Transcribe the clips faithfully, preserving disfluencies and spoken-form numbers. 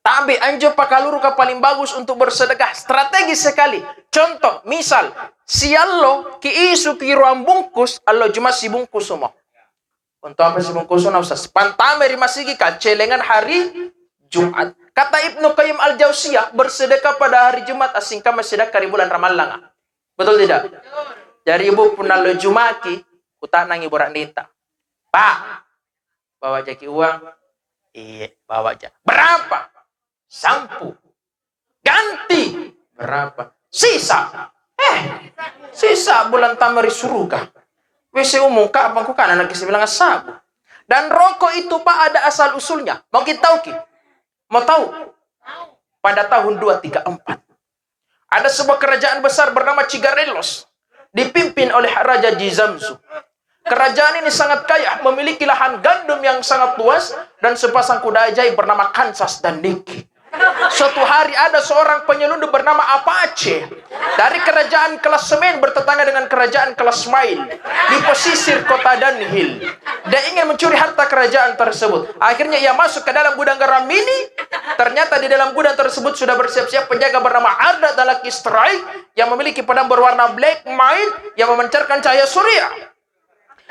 Tabe, anjo pakalurukang paling bagus untuk bersedekah, strategis sekali. Contoh, misal, siallo ki isu ki ruang bungkus, allo Jumat sibungkus semua. Untuk apa sibungkus na, Ustaz? Pantame ri masigi ka, celengan hari Jumat. Kata Ibnu Qayyim Al-Jauziyah, bersedekah pada hari Jumat asingka sedekah ri bulan Ramallanga. Betul tidak? Jadi ibu punna lo Jumaki, kutanangi bura'neta. Pak, bawa jaki uang? Iya, bawa ja. Berapa? Sampu. Ganti. Berapa? Sisa. Eh, sisa bulan tama ri suruga. W C umum kapang ku kana naki sebilang sabu. Dan rokok itu, Pak, ada asal usulnya. Mau kita tahu ki? Mau tahu? Pada tahun dua tiga empat, ada sebuah kerajaan besar bernama Cigarellos, dipimpin oleh Raja Jizamzu. Kerajaan ini sangat kaya, memiliki lahan gandum yang sangat luas, dan sepasang kuda ajaib bernama Kansas dan Niki. Suatu hari ada seorang penyelundup bernama Apache dari kerajaan klasemen bertetangga dengan kerajaan klasmain di pesisir kota Dunhill. Dia ingin mencuri harta kerajaan tersebut. Akhirnya ia masuk ke dalam gudang garam ini. Ternyata di dalam gudang tersebut sudah bersiap-siap penjaga bernama Arda Talaki Strike yang memiliki pedang berwarna black might yang memancarkan cahaya surya.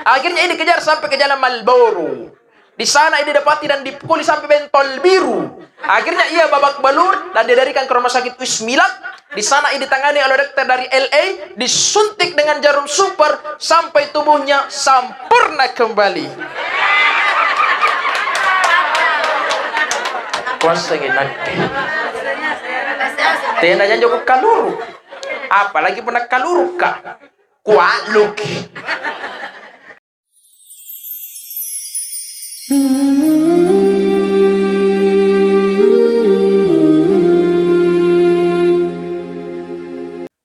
Akhirnya ia dikejar sampai ke Jalan Marlboro. Di sana ia didapati dan dipukuli sampai bentol biru. Akhirnya ia babak belur dan dilarikan ke rumah sakit Wismilak. Di sana ia ditangani oleh dokter dari L A, disuntik dengan jarum super sampai tubuhnya sempurna kembali. Kuasengi nakke. Tena janjo ku kaluru. Apalagi punna kalurukka. Kualuki.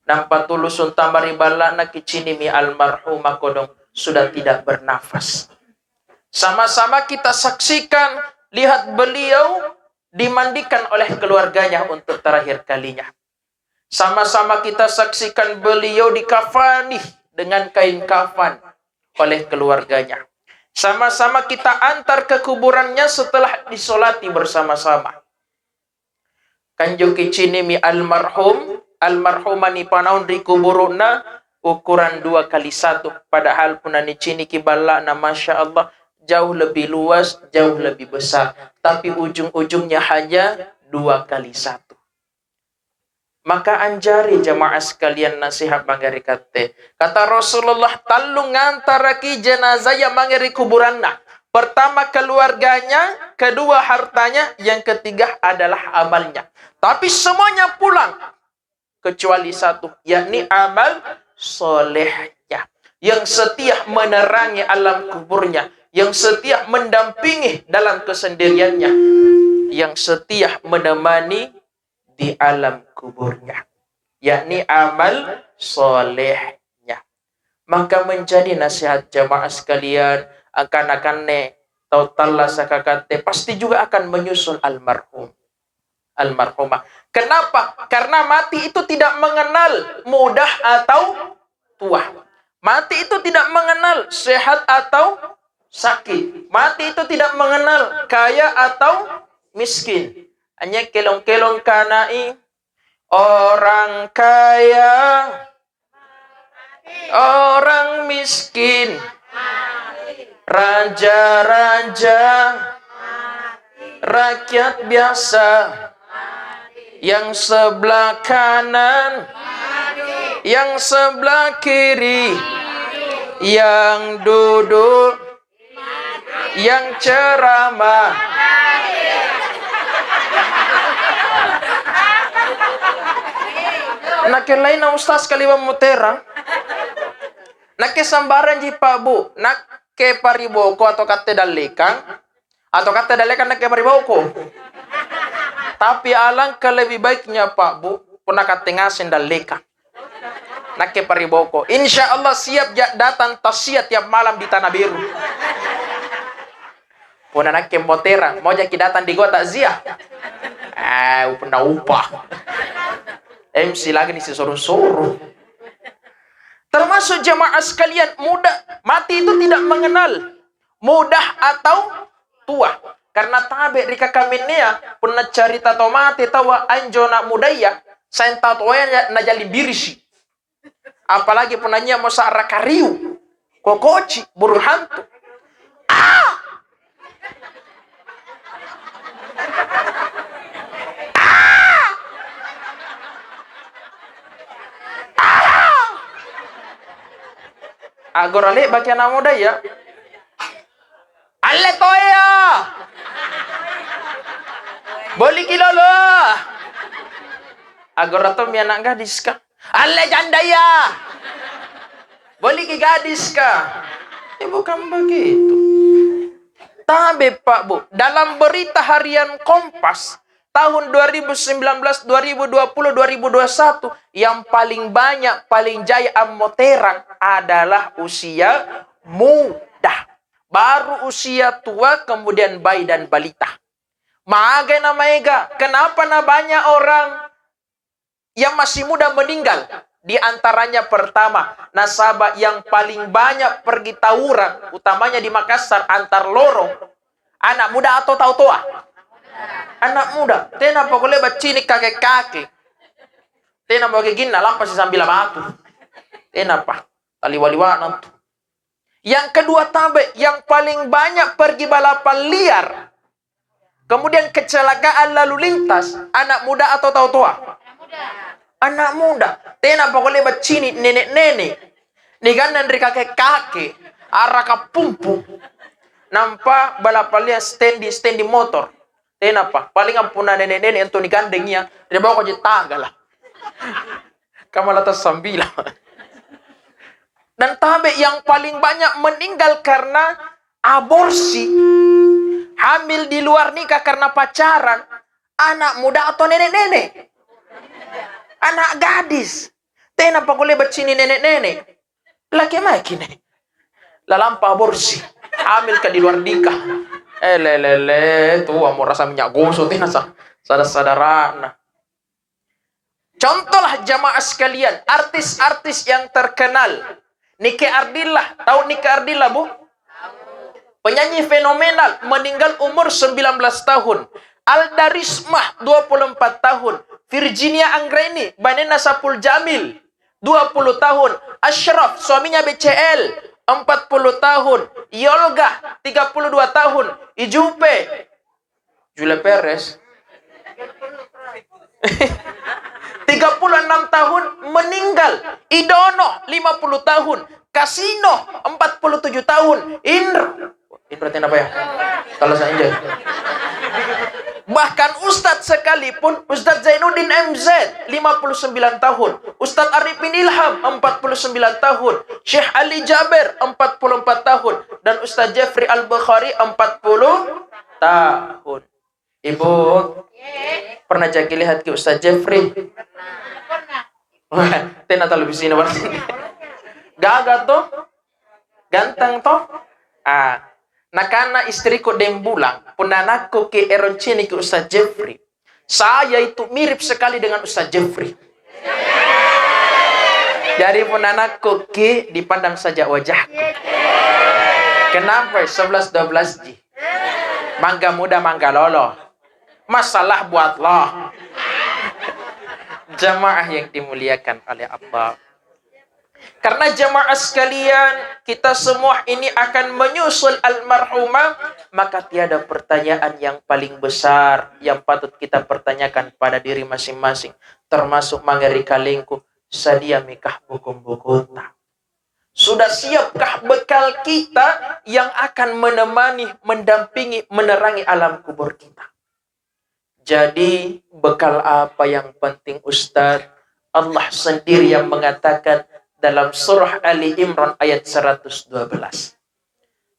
Nampa tulusu tama ri balla'na, kicinimi almarhumah kodong sudah tidak bernafas. Sama-sama kita saksikan, lihat beliau dimandikan oleh keluarganya untuk terakhir kalinya. Sama-sama kita saksikan beliau dikafani dengan kain kafan oleh keluarganya. Sama-sama kita antar ke kuburannya setelah disolati bersama-sama. Kanjo kicinimi almarhum, almarhumah nipanaung ri kuburu'na ukuran dua kali satu. Padahal punna niciniki balla'na, masya Allah, jauh lebih luas, jauh lebih besar. Tapi ujung-ujungnya hanya dua kali satu. Maka anjari jamaah sekalian nasihat mange ri katte. Kata Rasulullah, tellu ngantaraki jenazah iya mange ri kuburanna. Pertama keluarganya, kedua hartanya, yang ketiga adalah amalnya. Tapi semuanya pulang kecuali satu, yakni amal solehnya. Yang setia menerangi alam kuburnya, yang setia mendampingi dalam kesendiriannya, yang setia menemani di alam kuburnya, yakni amal solehnya. Maka menjadi nasihat jamaah sekalian, angkana kanne tau tallasaka katte pasti juga akan menyusul almarhum. Almarhumah. Kenapa? Karena mati itu tidak mengenal muda atau tua. Mati itu tidak mengenal sehat atau sakit. Mati itu tidak mengenal kaya atau miskin. Hanya kelong-kelong kanai orang kaya, orang miskin, raja-raja, rakyat biasa, yang sebelah kanan, yang sebelah kiri, yang duduk, yang ceramah. Nakke lainna ustaz kaliwang muterang. Nakke sambarang ji Pak Bu, nakke pariboko atau katte dallekang, atau katte dallekang nakke pariboko. Tapi alangkah lebih baiknya Pak Bu, punna katte ngaseng dallekang. Nakke pariboko. Insya Allah siap ja datang tausia tiap malam di Tanah Biru. Punna nakke moterang, mau jaki datang di gua takziah. Eh, punna upah. M C lagi ni sisoro-soro. Termasuk jamaah sekalian, muda, mati itu tidak mengenal muda atau tua. Karena tabe ri kakaminnea, punna carita to mate taua anjo na mudaya, saeng tau toaya na-, najali birisi. Apalagi punna nia mo sa'ra kariu, kokoci, burung hantu. Ah! Ah! Ah! Agora le'baki ana' muda iya. Alle toya. Boliki lolo. Agora tommi ana' gadis ka. Alle janda iya. Boliki gadis ka. Eh, bukan begitu. Tabe, Pak, Bu. Dalam berita harian Kompas tahun dua ribu sembilan belas, dua ribu dua puluh, dua ribu dua puluh satu, yang paling banyak, paling jaya ammoterang adalah usia muda. Baru usia tua, kemudian bayi dan balita. Magai na maega, kenapa na banyak orang yang masih muda meninggal? Di antaranya pertama, nasaba yang paling banyak pergi tawuran, utamanya di Makassar, antar lorong, anak muda atau tau toa? Anak muda. Tenapa kulle baccini kake-kake. Tenapa keginna lampa sisambila batu. Tenapa. Taliwa-liwana tu. Yang kedua, tabe, yang paling banyak pergi balapan liar, kemudian kecelakaan lalu lintas, anak muda atau tau toa? Anak muda. Tenapa kulle baccini nenek-nenek. Nigandeng ri kake-kake, araka pumpu. Nampa balapan liar standing, standing motor. Tenapa. Paling ampuna nenek-nenek yang tu nigandeng iya, ri bawah ko je tagala. Kamala tassambila. Dan tabe yang paling banyak meninggal karena aborsi, hamil di luar nikah karena pacaran, anak muda atau nenek-nenek? Anak gadis. Tenapa kulle baccini nenek-nenek. Laki mai kine. Lalampa aborsi. Hamil ka di luar nikah. Eh, lelele, tua mo rasa minyak gosok, tena sa-, sadar-sadarana. Contohlah jamaah sekalian, artis-artis yang terkenal. Nike Ardilla, tahu Nike Ardilla, Bu? Penyanyi fenomenal, meninggal umur sembilan belas tahun. Alda Risma, dua puluh empat tahun. Virginia Anggreni, banena Saipul Jamil, dua puluh tahun. Ashraf, suaminya B C L, empat puluh tahun. Yolga, tiga puluh dua tahun. Ijupe, Julia Perez. Tiga puluh enam tahun meninggal. Idono, lima puluh tahun. Kasino, empat puluh tujuh tahun. Indro. Indro tena apa ya? Kalau saya Indro. Bahkan Ustadz sekalipun, Ustadz Zainuddin M Z, lima puluh sembilan tahun. Ustadz Arifin Ilham, empat puluh sembilan tahun. Syekh Ali Jaber, empat puluh empat tahun. Dan Ustadz Jeffrey Al-Bukhari, empat puluh tahun. Ibu, pernah jaki lihat ki Ustaz Jeffrey? Wah, tena televisi ini berarti. Gaga to? Ganteng to? Ah, nakana istriku Dembulang, punanakku ki eroncini ki Ustaz Jeffrey. Saya itu mirip sekali dengan Ustaz Jeffrey. Jadi punanakku ki dipandang saja wajahku. Kenapa? Sebelas dua belas ji. Mangga muda, mangga lolo. Masalah buat lo. Jamaah yang dimuliakan oleh Allah. Karena jamaah sekalian, kita semua ini akan menyusul almarhumah, maka tiada pertanyaan yang paling besar yang patut kita pertanyakan pada diri masing-masing, termasuk mangeri kalengku, sadia mikah bokong-bokota? Sudah siapkah bekal kita yang akan menemani, mendampingi, menerangi alam kubur kita? Jadi, bekal apa yang penting, Ustaz? Allah sendiri yang mengatakan dalam surah Ali Imran ayat seratus dua belas.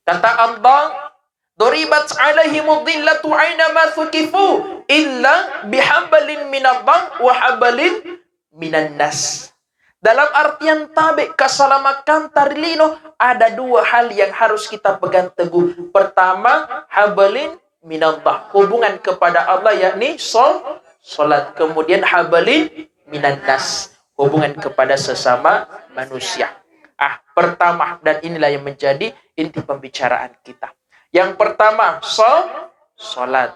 Kata Allah, "Duribat alaihimudh dhillatu aina ma thuqifu illa bihablin minallah wa hablin minan nas." Dalam artian tabe, kasalamakanta ri lino, ada dua hal yang harus kita pegang teguh. Pertama, hablin minallah, hubungan kepada Allah, yakni sol-, salat. Kemudian hablin minan nas, hubungan kepada sesama manusia. Ah, pertama, dan inilah yang menjadi inti pembicaraan kita. Yang pertama, sol-, salat.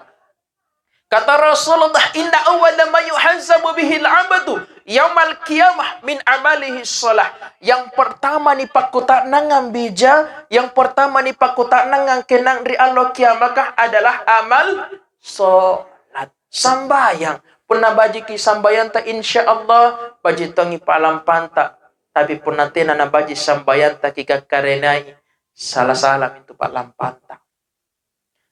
Kata Rasulullah, "Inna awwala ma yuhasabu bihil abdu yaumal qiyamah min amalihi shalah." Yang pertama ni pakkutanangang bija, yang pertama ni pakkutanangang kenang ri allo kiamakah adalah amal salat. Sambayang. Punna bajiki sambayanta, insya Allah, baji tongi palampanta. Tapi punna tena nabaji sambayanta, kigakkarenai, sala-sala mintu palampanta.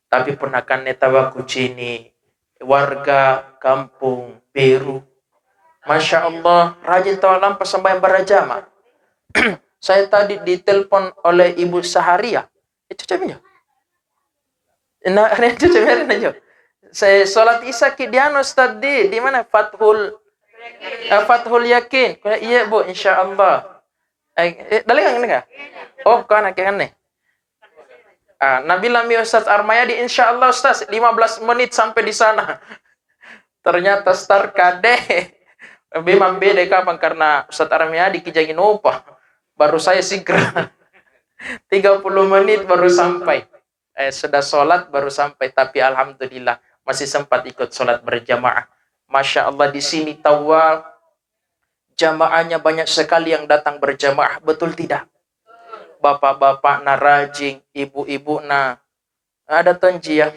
Tapi punna kanne tawa kucini, warga kampung Peru, Masya Allah, rajin tawa lampa sambayang berjamaah. Saya tadi ditelepon oleh Ibu Saharia. Eh, cocok minjo. Nah, cocok minjo. Saya sholat isya ki di anu, Ustaz, di, di mana? Fathul, eh, Fathul Yakin. Iya, Bu, insya Allah. Eh, eh, dalil yang ini kah? Oh, bukan, kayak aneh. Ah, nabilang mi Ustaz Armayadi, insya Allah Ustaz, lima belas menit sampai di sana. Ternyata start kade. Memang beda kapang karena Ustaz Armayadi kijangi nopa. Baru saya segera. Tiga puluh menit baru sampai. Eh, sudah sholat baru sampai, tapi alhamdulillah masih sempat ikut sholat berjamaah. Masya Allah, di sini tawa jamaahnya banyak sekali yang datang berjamaah, betul tidak? Bapak-bapak na rajin, ibu-ibu na ada tonji ya,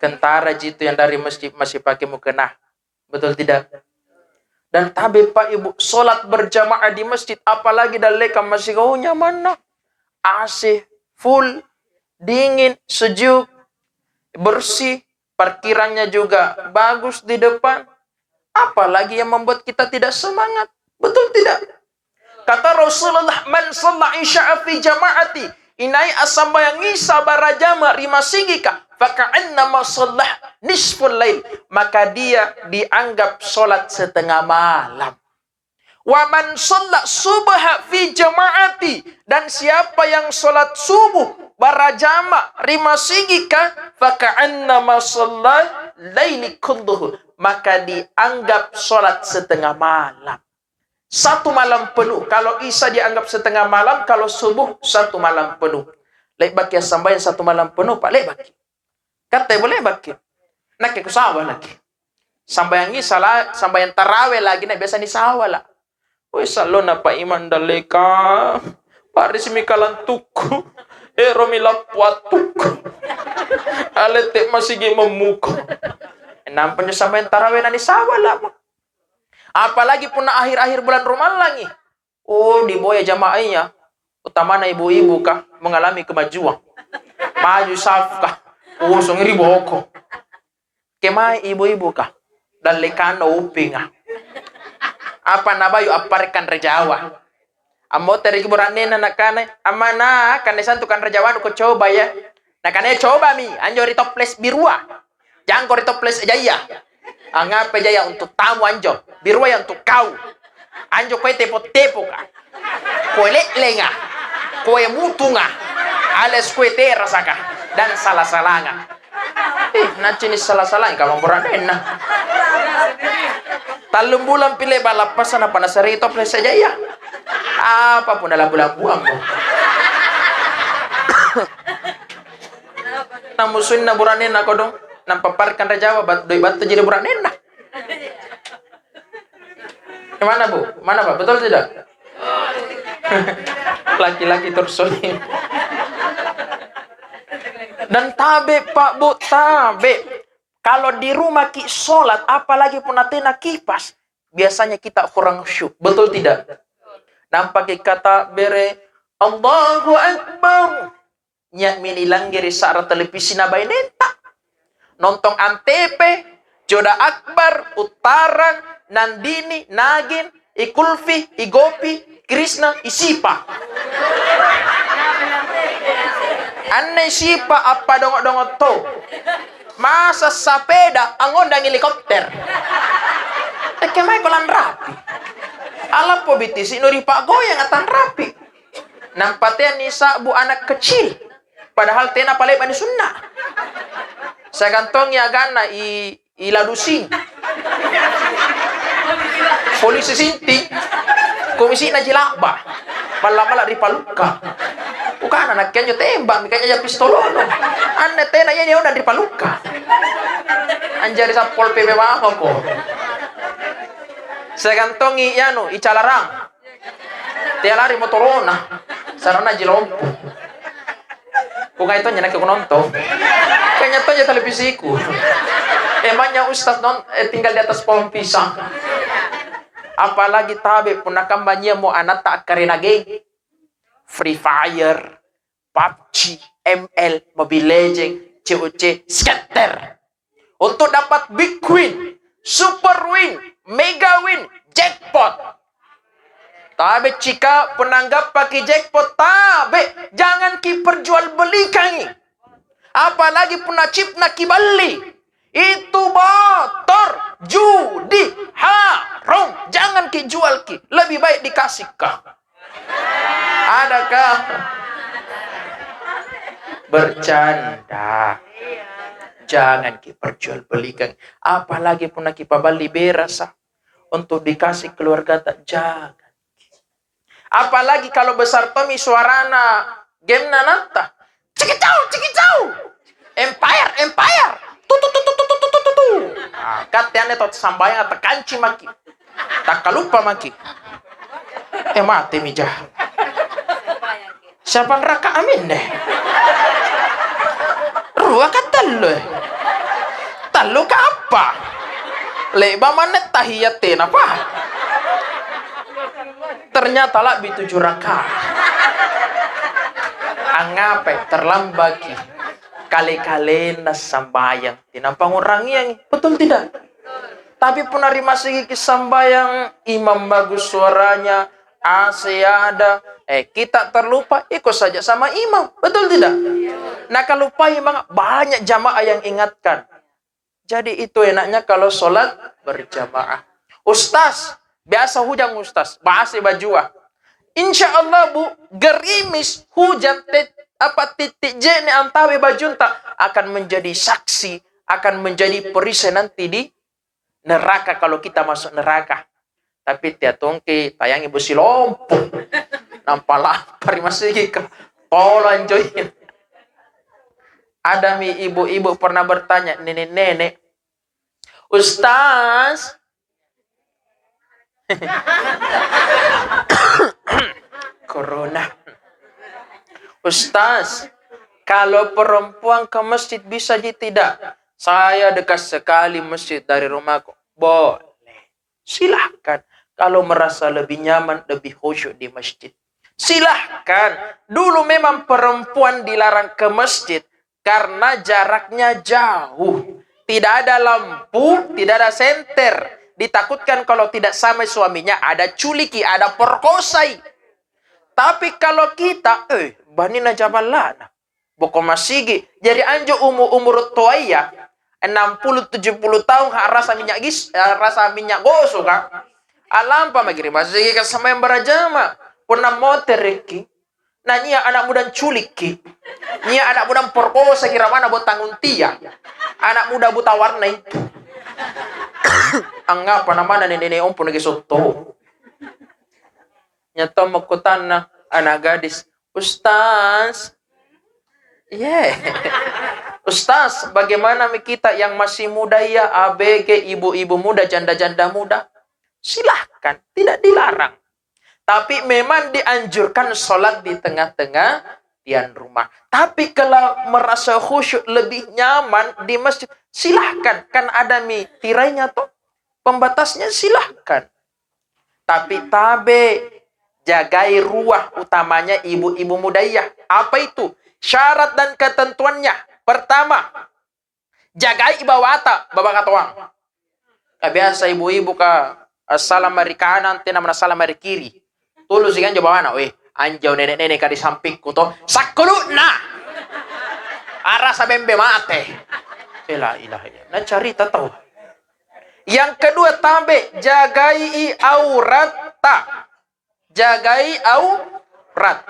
kentara jitu yang dari masjid masih pakai mukena, betul tidak? Dan tabe Pak Ibu, sholat berjamaah di masjid, apalagi dallekang masih, oh, nyamanna, A C full, dingin, sejuk, bersih, parkirannya juga bagus di depan. Apalagi yang membuat kita tidak semangat. Betul tidak? Kata Rasulullah, "Man shalla isya'a fi jama'ati," inai assambayang isya barajama ri masigika, "faka'annama shalla nisful lail," maka dia dianggap sholat setengah malam. "Wa man shalla subha fi jama'ati," dan siapa yang sholat subuh barajama ri masigika, "faka'annama shalla laili kulluhu," maka dianggap sholat setengah malam. Satu malam penuh. Kalau isya dianggap setengah malam, kalau subuh satu malam penuh. Lebbaki assambayang satu malam penuh, Pak, lebbaki. Katte boleh baki. Nakke ku sawalaki. Sambayang isya la, sambayang tarawe lagi na biasa ni sawala. Woi, sallona Pak Imam dalleka. Parisimi kalantukku. Ero mi lappu attukku. Alette masigi memmuko. Nampa nyo sambayang tarawe na ni sawala. Apalagi punna akhir-akhir bulan Ramalangi. Oh, di boya jamaahnya, utamana ibu-ibu kah, mengalami kemajuan. Maju saf kah, kosong ri boko. Kemai ibu-ibu kah, dallekano upinga. Apa nabayu apparekang rejawa. Ammotereki bura'nenna nakanai, "Ammana, kanne santu kanre jawanu ko coba ya." Nakanai, "Coba mi, anjo ri toples birua. Jangko ri toples jaya. Angape jaya untuk tamu anjo. Birua ya untuk kau. Anjo koe tepo-tepoka. Koe le'lenga. Koe mutunga. Alias koe terasaka. Dan salah-salanga." Ih, naccini salah-salah, engka mambura'nenna. Tallung bulan pile balappasa na panasari to plese jaya. Apa pun dalam bulan-bulan mo. Namusuinna bura'nenna kodong. Nampa parkan rajawa bat-, doi battu jadi bura'nenna. Mana, Bu? Mana, Pak? Betul tidak? Laki-laki tersulit. Dan tabe, Pak, Bu, tabe. Kalau di rumah ki sholat, apalagi punna tena kipas, biasanya kita kurang khusyuk. Betul tidak? Nampa ki kata bere, "Allahu Akbar." Nia mini langgiri sa'ra televisi na baineta. Nonton Antv, Joda Akbar, Uttarang, Nandini, Nagin, I Kulfi, I Gopi, Krisna, I Sipa. Anne Sipa appa dongo-dongo to. Masa sapeda angondang helikopter. Tekke mai ko lanrapi. Alappo bitisi nu ripa goyang atanrapi. Nampa teanni sabbu anak kecil. Padahal tena palebbani sunna. Sagantongi aganna i, i Ladusing. Polisi Sinting. Komisi'na Jilabba. Malla-malla ripalukka. Kana nakkenjo tembak, mikanya ja pistolono. Anne tena iya ni ona ripalukka. Anjari Satpol P P mako. Segantongi ianu, icalarang. Tea lari motorona. Sarana ji lompo. Kungai tonja nakke kunonton. Kayaknya tonja televisiku. Emangnya Ustaz non, eh, tinggal di atas pohon pisang. Apalagi tabe punna kambanyia mo anatta akkarena geng. Free Fire, PUBG, M L, Mobile Legend, C O C, scatter. Untuk dapat big win, super win, mega win, jackpot. Tabe cika, punna anggappaki jackpot, tabe, jangan ki perjualbelikangi. Apalagi punna chipna ki balli. Itu botor, judi, haram, jangan ki jual ki. Lebih baik dikasih ka. Adakah? Bercanda. Jangan ki perjualbelikan. Apalagi punna ki paballi berasa untuk dikasih keluargata, jangan. Apalagi kalau besar tomi suarana game nanatta. Cikicau, cikicau. Empire, empire. Tu, tu, tu. Ah, katte anne to sambayang tekanci maki. Takkaluppa maki. Eh, mate mija. Siapa neraka amin deh? Rua ka tellu, eh? Tellu ka apa? Leba manne tahiyat tena pa. Ternyata labbi tujuh rakaat. Angngapai terlambaki? Kale-kalena sambayang. Tinampa ngurangiangi. Betul tidak? Tapi punna ri masigi ki sambayang, imam bagus suaranya, A C ada, eh, kita terlupa, ikut saja sama imam. Betul tidak? Nah, kalau imam, banyak jamaah yang ingatkan. Jadi itu enaknya kalau sholat berjamaah. Ustaz, biasa hujan Ustaz, bahasa bajua. Insya Allah Bu, gerimis, hujan, tet-, apa, titik jene antawe bajunta akan menjadi saksi, akan menjadi perisai nanti di neraka kalau kita masuk neraka. Tapi tea tongki tayangi besi lompo. Nampa lapari masigi ka. Tolo anjoi. Ada mi ibu-ibu pernah bertanya, nenek-nenek, "Ustaz, corona. Ustaz, kalau perempuan ke masjid bisa ji tidak? Saya dekat sekali masjid dari rumahku." Boleh. Silahkan. Kalau merasa lebih nyaman, lebih khusyuk di masjid. Silahkan. Dulu memang perempuan dilarang ke masjid karena jaraknya jauh. Tidak ada lampu, tidak ada senter. Ditakutkan kalau tidak sama suaminya ada culiki, ada perkosai. Tapi kalau kita, eh, banina jaballana. Boko masigi. Jadi anjo umu-, umur toaya, enam puluh tujuh puluh tahun, ha rasa minyak gis-, ha rasa minyak gosok, ka. Alampa magi ri masigi ka sembahyang berjamaah. Punna motereki, nania anak muda culikki. Nia anak muda perkosa kira mana botang untia. Anak muda buta warna itu. Angapa namana nenek-nenek ompo nege sotto. Nyatong mekkutanna anak gadis, "Ustaz, yeah. Ustaz, bagaimana mi kita yang masih muda ya, A B G, ibu-ibu muda, janda-janda muda?" Silahkan, tidak dilarang. Tapi memang dianjurkan sholat di tengah-tengah tiang rumah. Tapi kalau merasa khusyuk lebih nyaman di masjid, silahkan. Kan ada mi tirainya toh. Pembatasnya silahkan. Tapi tabe, jagai ruah, utamanya ibu-ibu mudaya. Apa itu? Syarat dan ketentuannya. Pertama, jagai bawata, baba katoang. Ka biasa ibu-ibu ka, eh, salam ri kanan, tena mana salam ri kiri. Tulusi kanjo bawana, "Weh, anjo nenek-nenek ka di sampingku to, sakkuluna. Arasa bembe mate." Eh, la ilaha illallah. Nah, carita tau. Yang kedua, tabe, jagai auratta. Jagai aurat.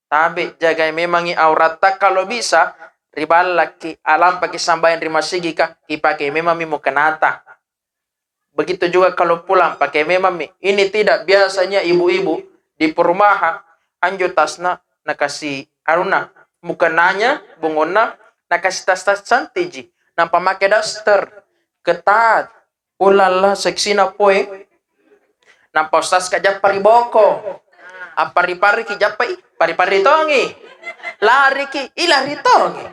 Tabe, jagai memangi auratta. Kalau bisa, riballaki, alampaki sambayang ri masigi ka, ipake memang mi mukenata. Begitu juga kalau pulang, pakai memang mi. Ini tidak, biasanya ibu-ibu di perumahan, anjo tasna, nakasi Arunna, mukenanya, bongonna, nakasi tas-tas cantik ji. Nampa make daster, ketat. Ulala, seksina poe. Nampa ustaz ka jappa ri boko. Appari-pari ki jappa i, pari-pari tongi. Lari ki, i lari tongi.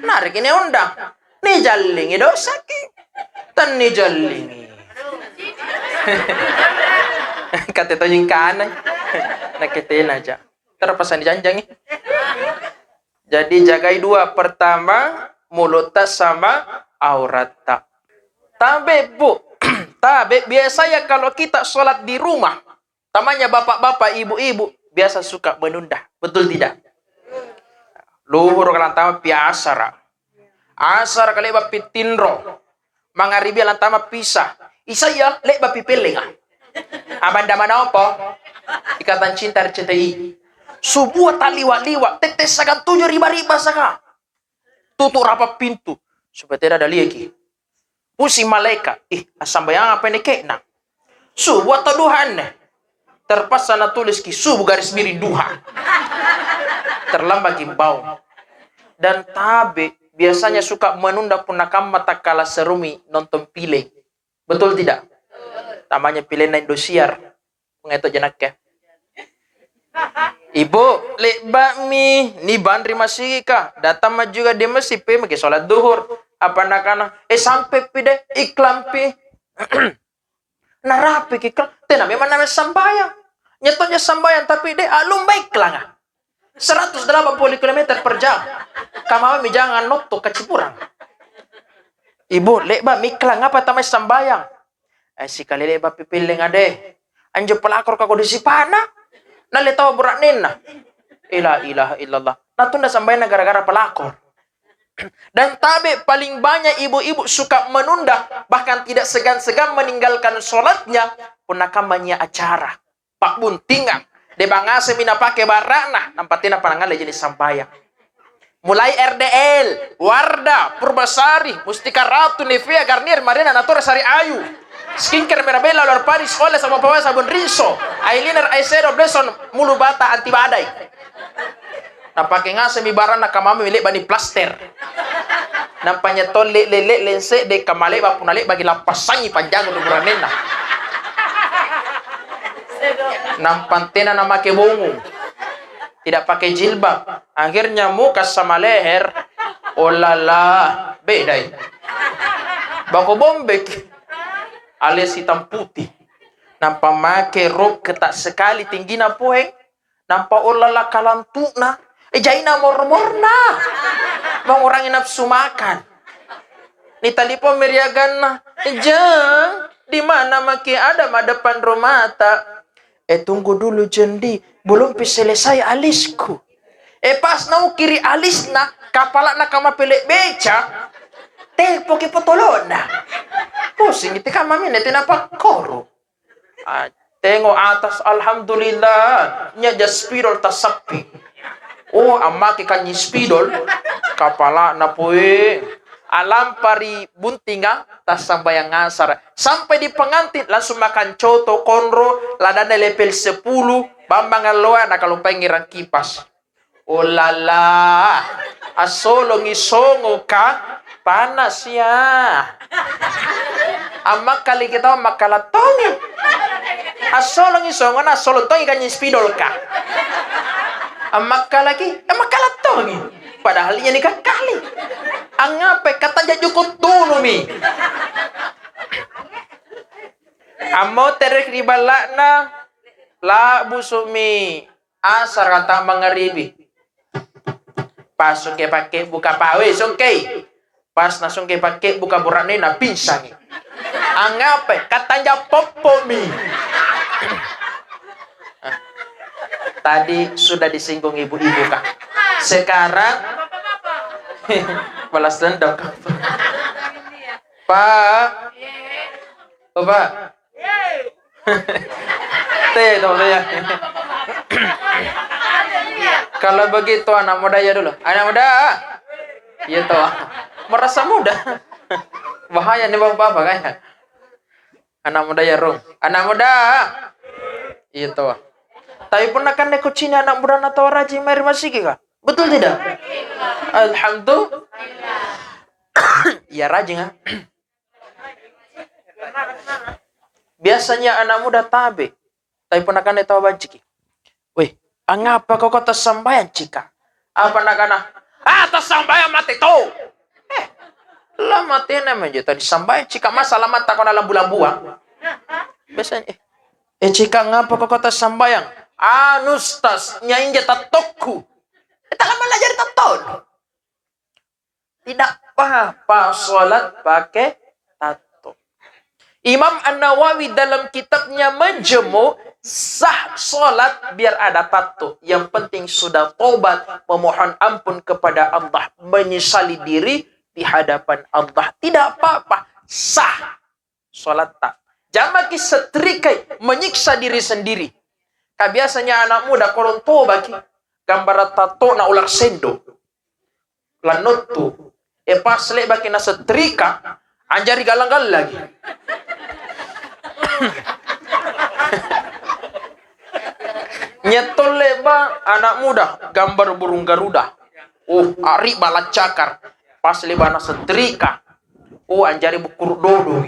Nari ki ni undang. Ni jallingi dosa ki. Tan ni jallingi. Kate tojing kanai. Naketena aja. Terpaksa dijanjangi. Jadi jagai dua. Pertama, mulutta sama auratta. Tabe, Bu. Tabe, biasanya kalau kita sholat di rumah, tamanya bapak-bapak, ibu-ibu, biasa suka menunda. Betul tidak? Luhur kalau tama pi asara. Asara kale bappi tinro. Mangaribi lantama pisa. Isa iya, le'ba pi pellenga. Abanda manopo? Ikatan Cinta R C T I. Subuh taliwa-liwa, tette sagang tuju riba-riba saka. Tutu rapa pintu. Supaya tidak ada lieki. Pusi malaika. Ih, assambayang apa ini kekna? Subuh atau duha ne? Terpaksa natulis ki subuh garis miring duha. Terlambat ki bau. Dan tabe biasanya suka menunda punna kamma takkala serumi nonton film. Betul tidak? Tamanya filmna Indosiar. Pengeto jenakke. Ibu, le'ba'mi ni banri masigi ka. Datang ma juga di masjid, pe maki sholat duhur. Apa nakana? Eh, sampai pi de, iklan pi. Narapiki kang, tena memang nameng sambayang. Nyetonja sambayang, tapi de alumba iklanga. Seratus delapan puluh kilometer per jam. Kamawami jangan notto kacipurang. Ibu, le'ba miklang apa tamai sambayang? Eh, sikali le'ba pipilling ade. Anjo pelakor kako di sipana. Nalle tawa bura'nenna. La ilaha illallah. Natunda sambayangna gara-gara pelakor. Dan tabe paling banyak ibu-ibu suka menunda, bahkan tidak segan-segan meninggalkan sholatnya, punna kammania acara. Pabbuntingang, de bangasemi napake bara'na, nampa tena panangalle jenis sambayang. Mulai R D L, Wardah, Purbasari, Mustika Ratu, Nivea, Garnier, Marina, Natura, Sari Ayu, skincare, Mirabella, Olor Paris, Olay, sabun pawai, sabun rinso, eyeliner, eyeshadow, blush on, mulu bata, anti badai. Napake ngasemi barang, nakamame le'bani plaster. Nampa nyetong le-, le-, le-, lense de kamale'ba, punna le'baki lappassangi panjang ri buranenna. Nampa tena namake bongung. Tidak pakai jilbab. Akhirnya muka sama leher. Oh la la, bedai. Bako bombek. Alias hitam putih. Nampa make rok ketat sekali tinggina poeng. Nampa ollala kalantu'na, eh, jaina mor-morna. Mengurangi nafsu makan. Ni telepon meriaganna, eh, Jeng, di mana maki ada ma depan rumahta? Eh, tunggu dulu, Jeng, di, belum pi selesai alisku. Eh, pas naukiri alisna, kapala'na kamapele beca, tepoki potolona. Pusing itu kamamine, tenapa koro. Ah, tengo atas, alhamdulillah, nyaja spidol tasappi. Oh, ammake kanyi spidol, kapala'na poe. Alampa ri buntinga, tassambayang asar. Sampai di pengantin, langsung makan coto, konro, ladanna level sepuluh, bambang alloa, nakalupaingi rang kipas. Oh la la, assolongi songo ka, panas ya. Ammakkalaki tau, ammakkala tongi. Assolongi songo na, assolong tongi kanyi spidol ka. Ammakkalaki, ammakkala tongi. Padahal iya ni kakkali. Angngape katanja jukut tunumi. Ammotere ri balla'na, labbusumi. Asar kata mangaribi. Pas sungke pakke buka pawe, sungkei. Pas na sungke pakke buka burane na pingsangi. Angape? Katanja poppomi. Tadi sudah disinggung ibu-ibu, Kak. Sekarang balas dendam, Kak. Pak. Oh, Pak. Teh, itu maksudnya. Kalau begitu anak muda ya dulu. Anak muda. Iya toh. Merasa muda. Bahaya nih bapak-bapak kayaknya. Anak muda ya, Rung. Anak muda. Iya toh. Tapi pernah kan deko cina anak muda na tau rajin mai ri masigi ka? Betul tidak? Alhamdulillah. Ya, rajin, ah. Biasanya anak muda tabe, tapi pernah kan tahu bajiki. Weh, angapa kau kata sambayang cika? Apa nakana? Ah, tassambayang mate to. Eh, lah mate na menje tadi sambayang cika, masa lama tak kena lambu-lambuang. Biasanya, eh, eh, cika, ngapa kau kata sambayang? Anu, Ustaz, nyainja tattokku. Eh, tak lama lah jadi tatton. Tidak apa-apa sholat pakai tato. Imam An-Nawawi dalam kitabnya Majmu', sah sholat biar ada tato. Yang penting sudah tobat, memohon ampun kepada Allah, menyesali diri di hadapan Allah. Tidak apa-apa, sah sholatta. Jamaki setrikai, menyiksa diri sendiri. Ka biasanya anak muda korong tobaki, gambar tato na ular sendo. Lannuttu. E, pas le'baki nasetrika, anjari gallang-gallangi. Nyettolle ba anak muda, gambar burung garuda. Oh, ari bala cakar. Pas le'ba nasetrika. Oh, anjari bukkuru dodo.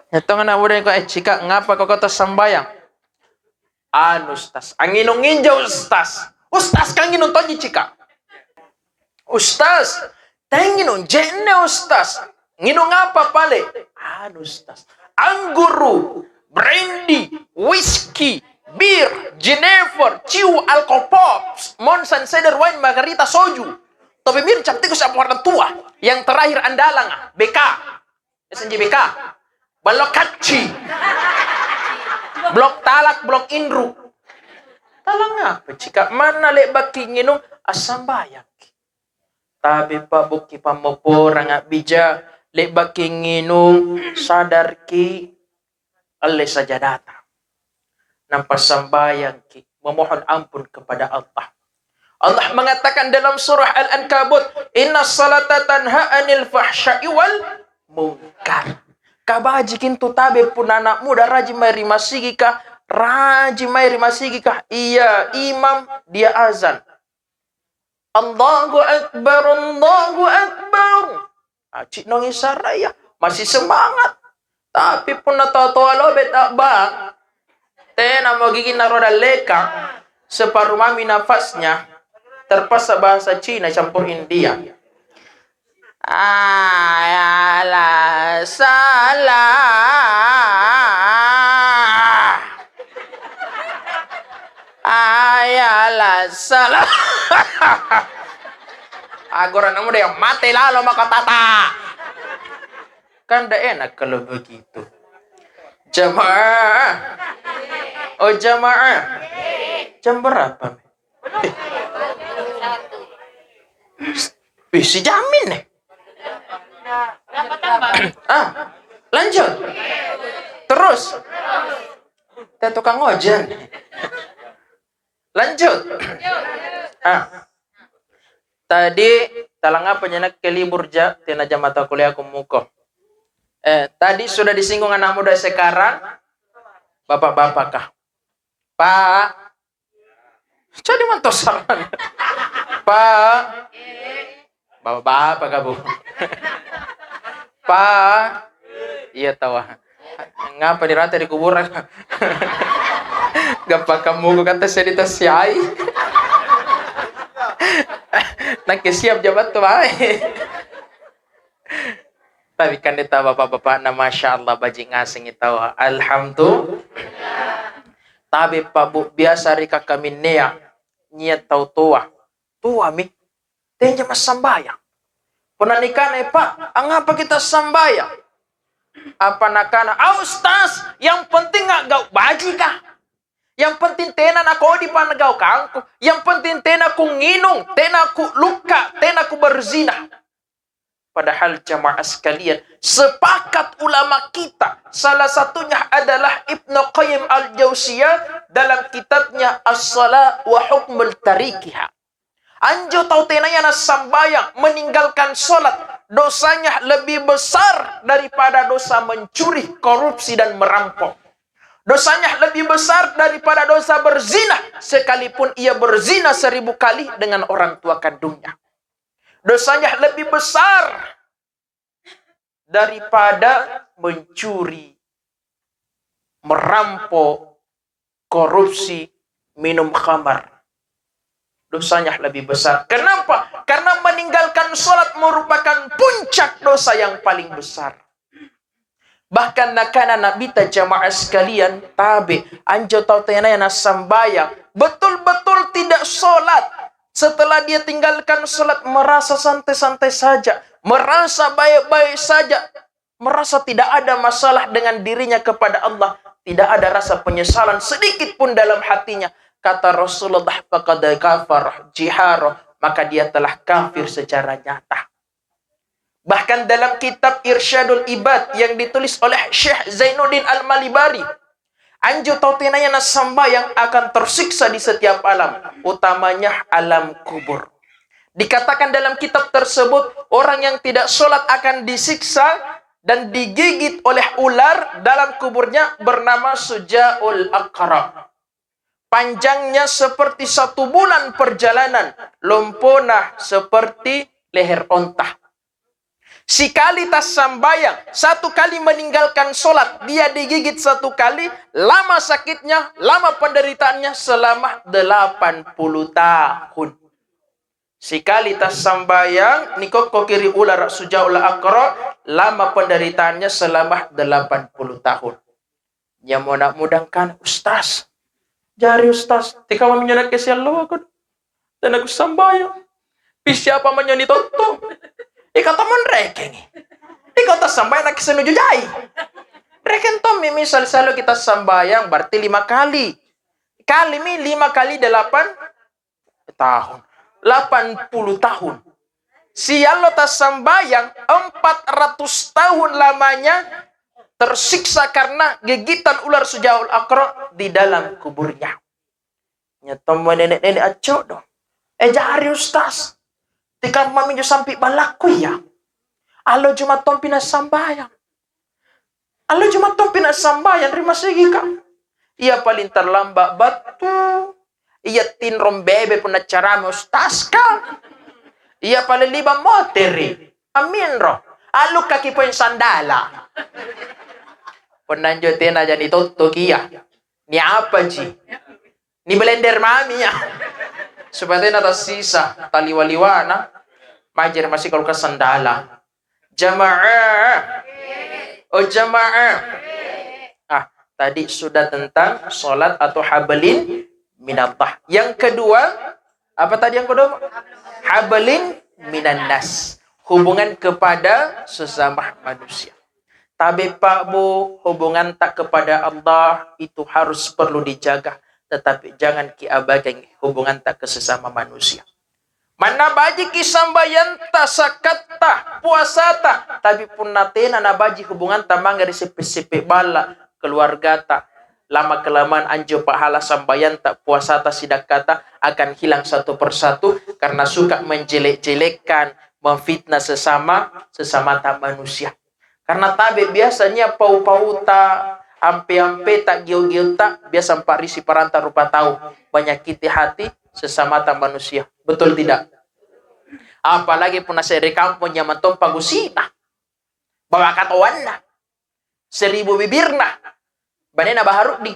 Nyettong anak muda ko, eh, cika, ngapa kau kata sambayang? Anu, Ustaz, anginung inja, Ustaz. Ustaz, kan nginung tonji cika. Ustaz, tenginung jenne, Ustaz. Nginung apa pale? Anu, Ustaz. Angguru, brandy, whisky, bir, Genever, ciu, alkopops, Monsan, Seder, wine, margarita, soju. Topi mir cantik, Ustaz, orang tua. Yang terakhir andalang, B K. S N J B K. Balok kacci. Blok talak, blok inru. Talang apa cika? Manna le'baki nginung, assambayangki. Tapi pa bukki pammoporang abbija, le'baki nginung, sadarki, alle sajadata. Nampa sambayangki, memohon ampun kepada Allah. Allah mengatakan dalam surah Al-Ankabut, "Inna salata tanha anil fahsya'i wal munkar." Kabajikintu tabe punna anak muda, raji mai ri masigika, raji mai ri masigika. Iya, imam dia azan. Allahu Akbar, Allahu Akbar. Aci nongi saraya, masih semangat. Tapi punna tau-tau lobe tabba, tena mo giginna roda leka, separuh mami nafasnya, terpaksa bahasa Cina campur India. Ayala salah. Ayala salah. Agora namu deh mate lalo maka tata. Kan ndak enak kalau begitu. Jamaah. Oh, jamaah. Jam berapa? Eh. Wih, si Jamin nih. Ah, lanjut. Terus. Kita tukang ojek. Lanjut. Ah. Tadi talang apa nyenek ke libur ja, tina jamata kuliah kumuko. Eh, tadi sudah disinggung anak muda sekarang, bapak-bapak kah? Pak, jadi manto saran. Pak, bapak-bapak kah, Bu? Pak, iya tawa. Ngapa dirata di kuburan? Gampang kamu kata saya ditasiai. Nakke siap jabat tuh, Pak. Tapi kan deta bapak-bapak na, masya Allah, baji ngasengi tawa. Alhamdulillah. Tabe pa, Bu, biasa ri kakaminnea, nyia tau toa. Toami, tenja massambayang. Punna nikana, "Eh, Pak, angapa kita sambayang?" Apa nakana, "Ah, Ustaz, yang penting nggak gau baji kah? Yang penting tena nakodi panagaukangku. Yang penting tena ku nginung, tena ku lukka, tena ku berzina." Padahal jamaah sekalian, sepakat ulama kita, salah satunya adalah Ibnu Qayyim Al-Jauziyah dalam kitabnya As-Salah wa Hukmul Tarikiha. Anjo tau tenaya nassambayang, meninggalkan sholat, dosanya lebih besar daripada dosa mencuri, korupsi, dan merampok. Dosanya lebih besar daripada dosa berzina, sekalipun ia berzina seribu kali dengan orang tua kandungnya. Dosanya lebih besar daripada mencuri, merampok, korupsi, minum khamar. Dosanya lebih besar. Kenapa? Karena meninggalkan sholat merupakan puncak dosa yang paling besar. Bahkan nakana Nabi ta, jamaah sekalian, tabe, anjo tau tenaya nassambayang, betul-betul tidak sholat. Setelah dia tinggalkan sholat, merasa santai-santai saja, merasa baik-baik saja, merasa tidak ada masalah dengan dirinya kepada Allah, tidak ada rasa penyesalan sedikit pun dalam hatinya. Kata Rasulullah, "Faqad kafar jiharo," maka dia telah kafir secara nyata. Bahkan dalam kitab Irsyadul Ibad yang ditulis oleh Syekh Zainuddin Al-Malibari, anjo tau tenaya nassambayang akan tersiksa di setiap alam, utamanya alam kubur. Dikatakan dalam kitab tersebut, orang yang tidak sholat akan disiksa dan digigit oleh ular dalam kuburnya bernama Sujaul Aqra. Panjangnya seperti satu bulan perjalanan, lompona seperti leher onta. Sikali tassambayang, satu kali meninggalkan sholat, dia digigit satu kali, lama sakitnya, lama penderitaannya selama delapan puluh tahun. Sikali tassambayang, nikokkoki ri ulara Sujaul Aqra, lama penderitaannya selama delapan puluh tahun. Ya, mudah-mudahan kan, Ustaz. Jari Ustaz, teka maminyo nakke siallo aku. Dan aku sambayang. Pi siapa menyoni totto? Ika tomon rekengi. Ika tassambayang nakke senuju jai. Rekeng tommi misal selalu kita sambayang berarti lima kali. Kali mi lima kali delapan tahun. Delapan puluh tahun. Siallo tassambayang, empat ratus tahun lamanya tersiksa karena gigitan ular Sujaul Aqra di dalam kuburnya. Nyatommo nenek-nenek accodo. Eh, jari Ustaz, tikamma minjo sampi ballakku iya. Allo Jumat tompi nassambayang. Allo Jumat tompi nassambayang ri masigika. Iya paling terlambat battu. Iya tinrong bebe punna carama ustazka. Iya paling liba moteri. Aminro. Allukkaki poeng sandala. Punna njo tena jani tottoki iya. Ni apa ji? Ni blender mami ya. Supaya tena tassisa taliwa-liwana. Majer masih kalau ke sandala. Jamaah. Oh, jamaah. Ah, tadi sudah tentang sholat atau hablin minallah. Yang kedua, apa tadi yang kedua? Hablin minannas. Hubungan kepada sesama manusia. Tabe, Pak, Bu, hubunganta kepada Allah itu harus perlu dijaga, tetapi jangan kiabaikan hubunganta ke sesama manusia. Manna bajiki sambayanta, sakatta, puasata, tapi punna tena nabaji hubunganta mange ri seppe-seppe balla keluargata, lama-kelamaan anjo pahala sambayanta, puasata, sidakkata akan hilang satu persatu karena suka menjelek-jelekkan, memfitnah sesama, sesamata manusia. Karena tabe biasanya pau-pauta, ampe-ampeta, gio-giota, biasa mparisi paranta rupa tau, menyakiti hati sesamata manusia. Betul tidak? Apalagi punna se're kampong, nyamang tompa gosina, bawa katoanna, seribu bibirna, banena Baharudin.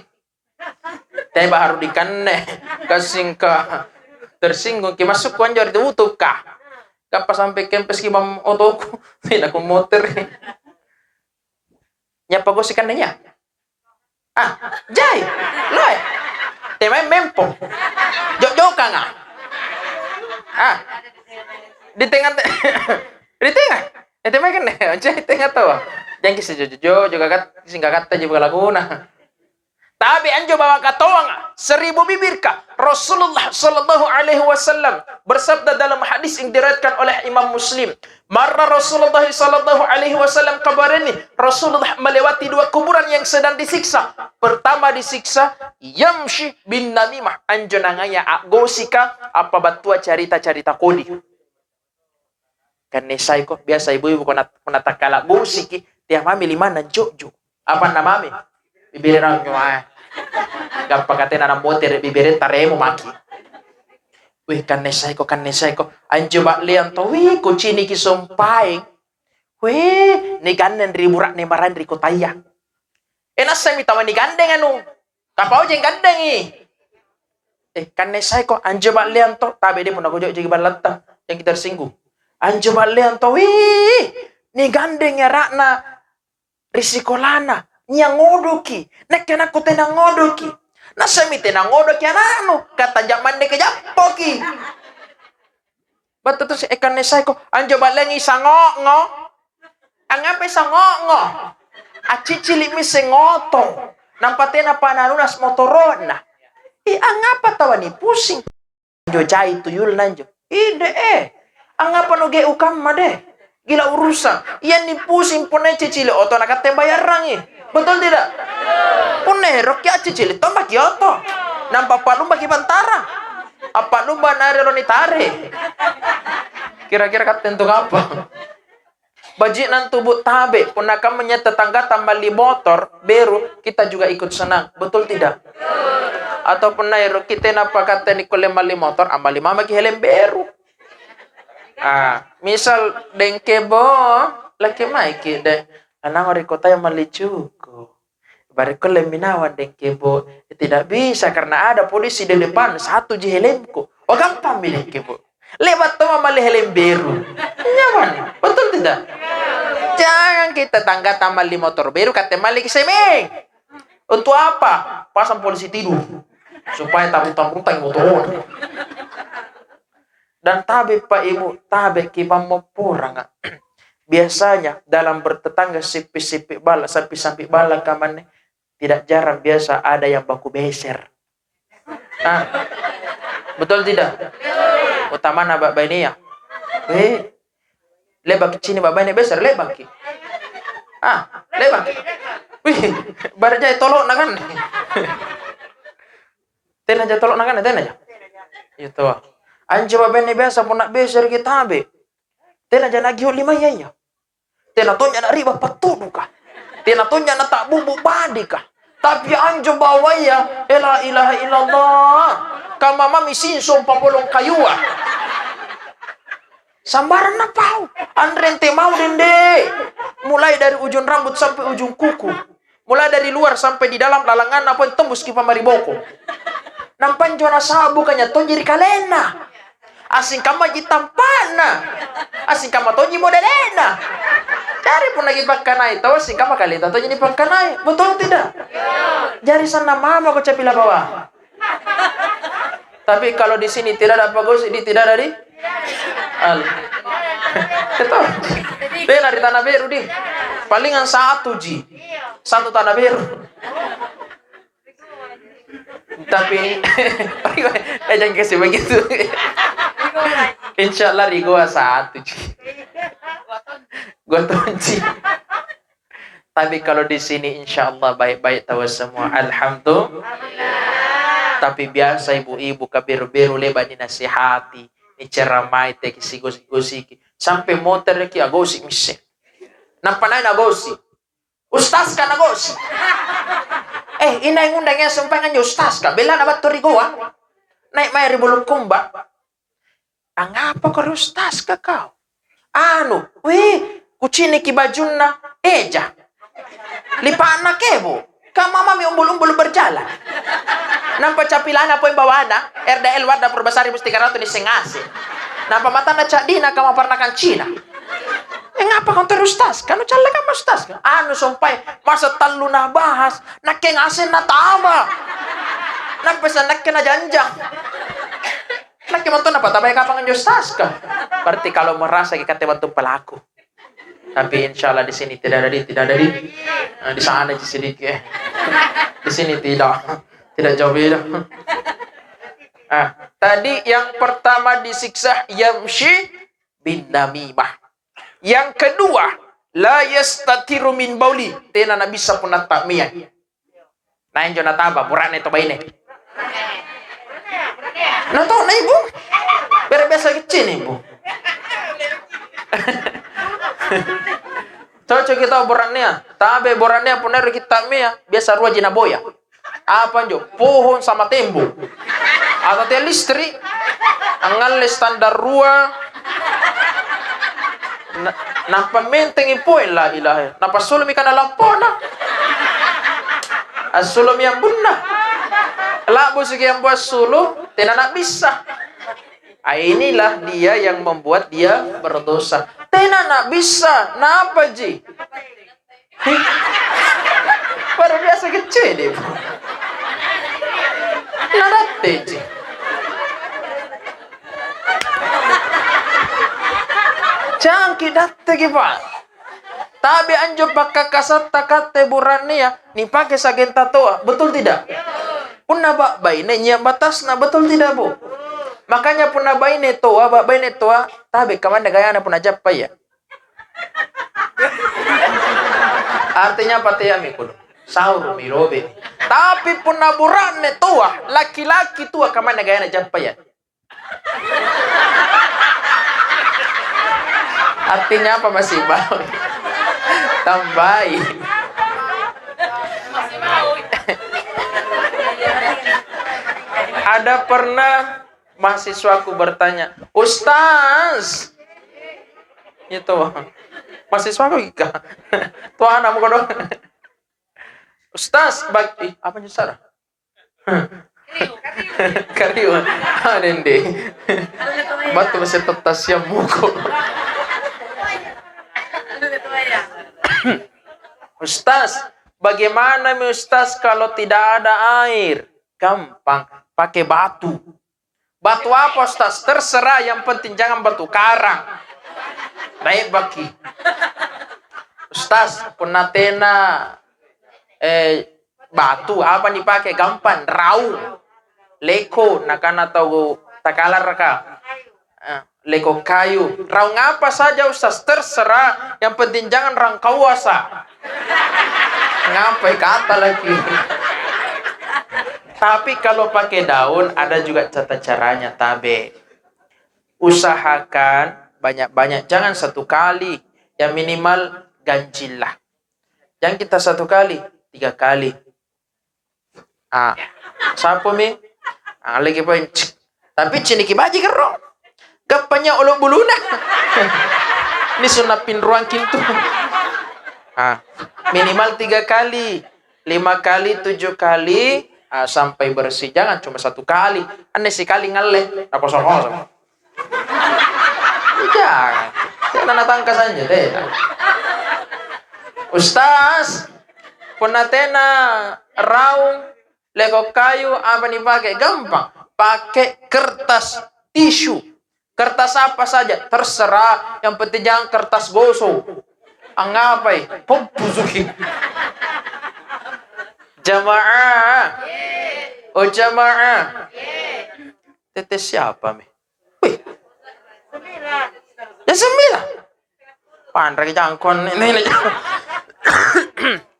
Te Baharudin kanne, kasingka, tersinggung ki, masukku anjo ri utukka. Kappa sampai kempes ki bang otoku, tidak ku motor. Nyapa gosi kanne nya? Ah, jai. Loe. Te main mempo. Jok-jokanga. Ah. Di tengah te-, di tengah. Eh, te main kanne. Jai tengah to. Jangki sejojo-jojo kakat, singkakatta je laguna. Tapi anjo bawa katoanga, seribu bibirka. Rasulullah sallallahu alaihi wasallam bersabda dalam hadis yang diriwayatkan oleh Imam Muslim, marra Rasulullah sallallahu alaihi wasallam, kabareni Rasulullah melewati dua kuburan yang sedang disiksa. Pertama disiksa, yamshi bin namimah, anjo nangaya aggosika, apa battua carita-carita kodi. Kanne saiko, biasa ibu-ibu ko nat-, ko natakkala gosiki, tea mami limanna jojo. Apa namami? Bibirena nyoae. Gappa katena nambotere bibireta remo maki. Wih, kannesaiko, kannesaiko. Anjo balleang to, wih, kuciniki sompaeng. Wih, nigandeng ri bura'ne maraeng ri kotaya. E, nassami tawa nigandeng anu. Kapau jeng gandengi. Eh, kannesaiko, anjo balleang to, tabe de punna kojok jagi ballatta, yang kita tersinggung. Anjo balleang to, wih, nigandeng ara'na ri sikolana, nia ngodoki, nakke anakku tena ngodoki. Nassami tena ngodoki anaknu, kata jammanne kejappoki. Battu terus, eh, kannesaiko, anjo ballengi sangongo. Angapai sangongo? Accicili misseng oto. Nampa tena pananuna motorona. Ih, angapa tawani pusing? Anjo cai tuyulna anjo. Ide eh. Angapa no ge ukamma de? Gila urusan. Iya ni pusing pone cicili oto na katte bayarrangi. Betul tidak? Punna ero ki accicili tombaki oto. Nampa palumba ki bantara. Apa lumba nare roni tare. Kira-kira katte untuk apa? Baji'na tubu tabe, punna kamu nyata tanggata malli motor beru, kita juga ikut senang. Betul tidak? Atau punna ero kita napakatteni kulle malli motor, amalli mamaki helm beru. Ah, misal dengke bo, laki maiki de. Anang ri kota yang malli cuku. Barekko le minawang dengke bo, tidak bisa karena ada polisi di depan, satu ji helmku. Oh, gampang mi dengke bo. Lewat to mali helm beru. Nyaman, betul tidak? Jangan kita tangga tamalli motor beru, kate malli semeng. Untuk apa? Pasang polisi tidur. Supaya tarutang-rutang motor. Dan tabe, Pak Ibu, tabe ki pammopporanga. Biasanya dalam bertetangga sippi-sippi balla, sampi-sampi balla kamanne, tidak jarang biasa ada yang baku beser. Ah, betul tidak? Utamana ba-, bainia. Eh, lebak cini ba-, baine beser, lebak ki. Ah, lebak. Wih, barajai tolokna kan. Tena ja tolokna kan, tena ja. Itu. Anjo ba-, baine biasa punna beser ki tabe. Tena ja nagiho lima iya iya. Tena tonja na riba pattuduka. Tena tonja na tabbubu badika. Tapi anjo bawaya, eh, la ilaha illallah. Kamamami sinsong papolong kayua. Sambarang napau. Anre ente mau dende. Mulai dari ujung rambut sampai ujung kuku. Mulai dari luar sampai di dalam, lalanganna pun tembus ki pamariboko. Nampa njo nasaba bukannya tonji ri kalenna. Asing kamma ji tampana. Asing kamma tonji modelena. Dari pun lagi pakkanai, tahu asing kamma kaleta tonji ni pakkanai. Betul tidak? Jari sanna mama ko capila bawa. Tapi kalau di sini tidak ada apa gosip, di tidak ada di al. Betul. Tena di tanah beru di. Palingan satu ji. Satu tanah beru. Tapi eh, jangan kasih begitu. Insya Allah di gua satu ji. Gua tonji. Tapi kalau di sini insya Allah baik-baik tahu semua. Alhamdulillah. Tapi biasa ibu-ibu kaberu-beru leba ni nasihati, ni ceramai teki sigosi-gosiki. Sampai motor ki agosi misse. Nampa naik nagosi. Ustaz ka nagosi. Eh, inai ngundang ya sumpah nganjo ustaz ka. Bella na battu ri goa. Naik mai ri Bulukumba. Angapa ko ri ustaz ka kau? Anu, wih, kuciniki bajunna, eja. Lipa'na kebo. Kamamami umbul-umbul berjalan. Nampa capilana poi bawana, R D L Wardah Purbasari Mustika Ratu ni sengase. Nampa matanna caddina kama parnakan Cina. Eh, ngapa kau terus tas? Kanu calla kan mas tas? Anu sompai, masa tallu na bahas, nakke ngaseng na tama. Nampa sa nakke na janjang. Nakke mantu napatabai kapang anjo ustaz ka. Berarti kalau merasa kita waktu pelaku. Tapi insya Allah di sini tidak ada di, tidak ada di. Nah, di sana aja sedikit. Eh. Di sini tidak. Tidak jauh beda. Ah, tadi yang pertama disiksa yamshi bin namimah. Yang kedua, la yastatiru min bauli. Tena nabissa punna takmiang. Nah, injo nataba, burane to baine. Nah, to na ibu. Bere biasa kecil ibu. Cocok kita bora'nea. Tabe bora'nea punna ero kitta mea, biasa rua ji naboya. Apa njo? Pohon sama tembok. Atau tiang listrik. Angngalle standar rua. Na-, nappa mentengi poe, la ilaha. Nappa sulumi kana lampona. Assulumi ambunna. Labbu suki ambo assulu, tena nabbissa. Ah, inilah dia yang membuat dia berdosa. Tena nabbissa, napa ji? Hih? Baru biasa kecil deh, Bu. Nadatte ji. Cangki datte ki, Pak. Tabe anjo pakkakasatta katte bura'nea, nipake sagenta toa. Betul tidak? Punna ba-, baine nyia batasna, betul tidak, Bu? Makanya punna baine toa, ba-, baine toa, tabe kamanne gayana punna jappa iya. Artinya apa, teami kudu? Saurumi, robe. Tapi punna bura'ne toa, laki-laki tua, kamanne gayana jappa iya. Artinya apa, masih bau? Tambahi. Ada pernah mahasiswaku bertanya, "Ustaz," itu, mahasiswaku ika, tuh anakmu kodong, "Ustaz, bag-," ih, apa nih, Sarah? Kariu. Anende. Batu masih tetas yang muko. Ustaz, bagaimana mi Ustaz kalau tidak ada air? Gampang, pakai batu. Batu apa, Ustaz? Terserah, yang penting jangan batu karang. Naik baki. Ustaz, punna tena, eh, batu, apa dipakai? Gampang, raung. Leko, nakana tau Takalaraka. Eh, leko kayu. Raung apa saja, Ustaz? Terserah, yang penting jangan raung kauasa. Ngapai kata lagi? Tapi kalau pakai daun, ada juga tata caranya, tabe. Usahakan banyak-banyak, jangan satu kali, ya minimal ganjillah. Jangan kita satu kali, tiga kali. Ah, sapu mi? Ah, lagi poin. Cik. Tapi ciniki baji kero. Gappanya olo buluna. Ini sunna pinruang kintu. Ah, minimal tiga kali. Lima kali, tujuh kali, ah, sampai bersih. Jangan cuma satu kali. Anne sikali ngalle, nakosong-kosong. Jangan. Tena natangka sanja, tena. Ustaz, punna tena raung, leko kayu, apa dipakai? Gampang. Pakai kertas tisu. Kertas apa saja, terserah, yang penting jangan kertas gosok. Angapai? Pembusuki. Jamaah. Oh, jamaah. Tete siapa mi? Wih. Ya, sembilan. Panraki jangkon ini.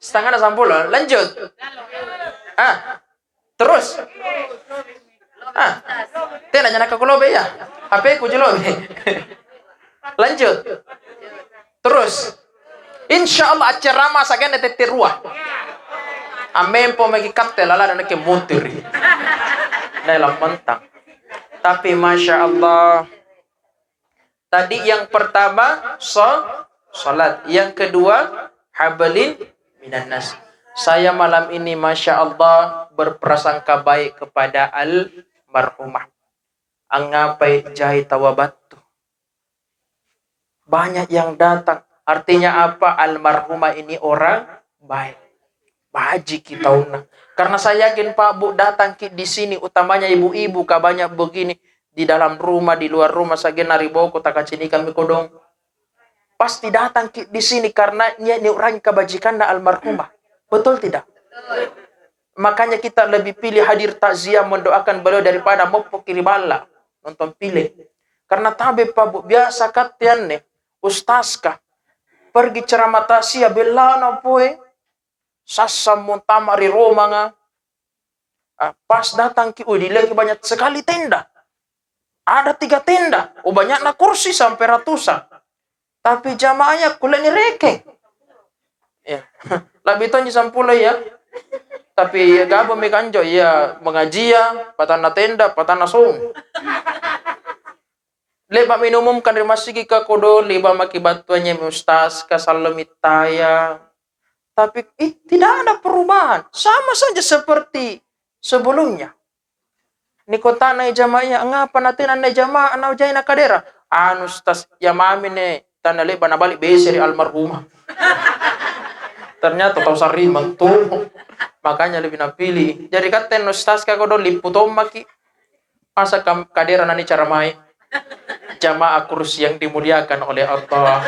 Setengah na sampulo. Lanjut. Ah. Terus? Ah, tena nyana ka kulobe ya. H P ku jelobe. Lanjut. Terus. Insya Allah acerama sagenne tette rua. Amempo magi katte lala dan ke mutiri. Dai lampantang. Tapi masya Allah, tadi yang pertama, so-, salat. Yang kedua, hablin minannas. Saya malam ini, masya Allah, berprasangka baik kepada almarhumah. Angapai jai tawa battu. Banyak yang datang. Artinya apa? Almarhumah ini orang baik. Bajiki taunna. Karena saya yakin, Pak Bu, datang ki di sini, utamanya ibu-ibu, ka banyak begini, di dalam rumah, di luar rumah, sagenna ri boko, takacinikang mi kodong. Pasti datang ki di sini karena niat ni urangi kebajikanna almarhumah. Betul tidak? Makanya kita lebih pilih hadir takziah mendoakan beliau daripada moppo ki ri balla nonton film. Karena tabe, Pak Bu, biasa katte anne, ustaz kah, pergi ceramah takziah, bellana poe, sassang muntama ri romanga. Ah, pas datang ki, oh, dilihat banyak sekali tenda. Ada tiga tenda, oh, banyakna kursi sampai ratusan. Tapi jamaahnya kuliah ni rekeng. Lebbi tonji sampulo iya. Tapi gabung mi kanjo iya mengajia, patanna tenda, patanna song. Le'ba mi umumkan ri masigi ka kodo, le'ba maki battuannya mi ustaz, ka sallo mittaya. Tapi, ih, tidak ada perubahan. Sama saja seperti sebelumnya. Ni kotana jamaah iya, ngapa natena na jamaah na jaina kadera? Anu, ustaz, ya mami ne, tanna le'ba nabali bese ri almarhumah. Ternyata tau sarri mentu. Makanya lebih napilih. Jadi katen ustaz ka kodo lippu tommaki. Masa kam-, kadera nani cara mai? Jamaah kursi yang dimuliakan oleh Allah.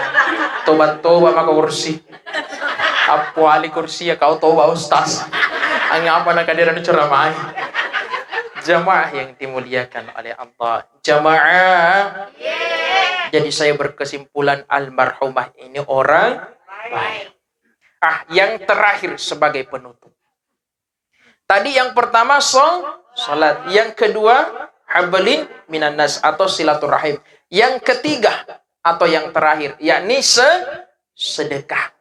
Toba-toba maka kursi. Appuali kursi ya kau toba ustaz. Angapa na kadera ni ceramai? Jamaah yang dimuliakan oleh Allah. Jamaah. Jadi saya berkesimpulan almarhumah ini orang baik. Ah, yang terakhir sebagai penutup. Tadi yang pertama song, salat. Yang kedua, hablin minannas atau silaturahim. Yang ketiga atau yang terakhir, yakni se-, sedekah.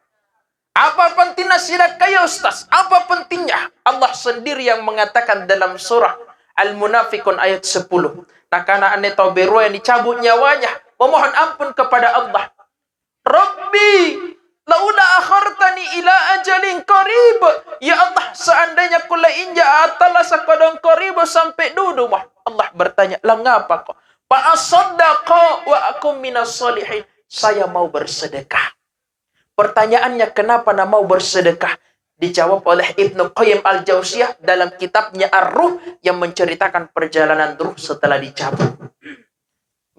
Apa pentingnya sedekah ya ustaz? Apa pentingnya? Allah sendiri yang mengatakan dalam surah Al-Munafiqun ayat sepuluh. Nakana anne tau berua yang dicabut nyawanya, memohon ampun kepada Allah. Rabbi, laula akhartani ila ajalin qarib. Ya Allah, seandainya kula inja atala sakodong qarib sampai duduma. Allah bertanya, langapa ko? Fa asaddaqa wa akun minas salihin. Saya mau bersedekah. Pertanyaannya, kenapa na mau bersedekah? Dijawab oleh Ibnu Qayyim Al-Jauziyah dalam kitabnya Ar-Ruh yang menceritakan perjalanan ruh setelah dicabut.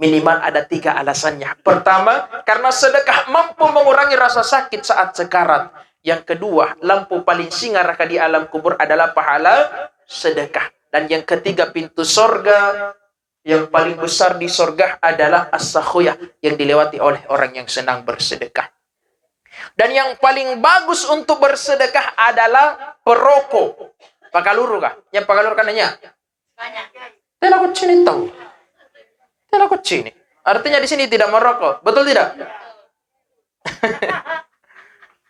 Minimal ada tiga alasannya. Pertama, karena sedekah mampu mengurangi rasa sakit saat sekarat. Yang kedua, lampu paling singa raka di alam kubur adalah pahala sedekah. Dan yang ketiga, pintu sorga yang paling besar di sorga adalah as-sakhuyah yang dilewati oleh orang yang senang bersedekah. Dan yang paling bagus untuk bersedekah adalah perokok. Pakaluru kah? Yang pakaluru kan nanya? Tena kuccini tau. Tena kuccini. Artinya di sini tidak merokok. Betul tidak?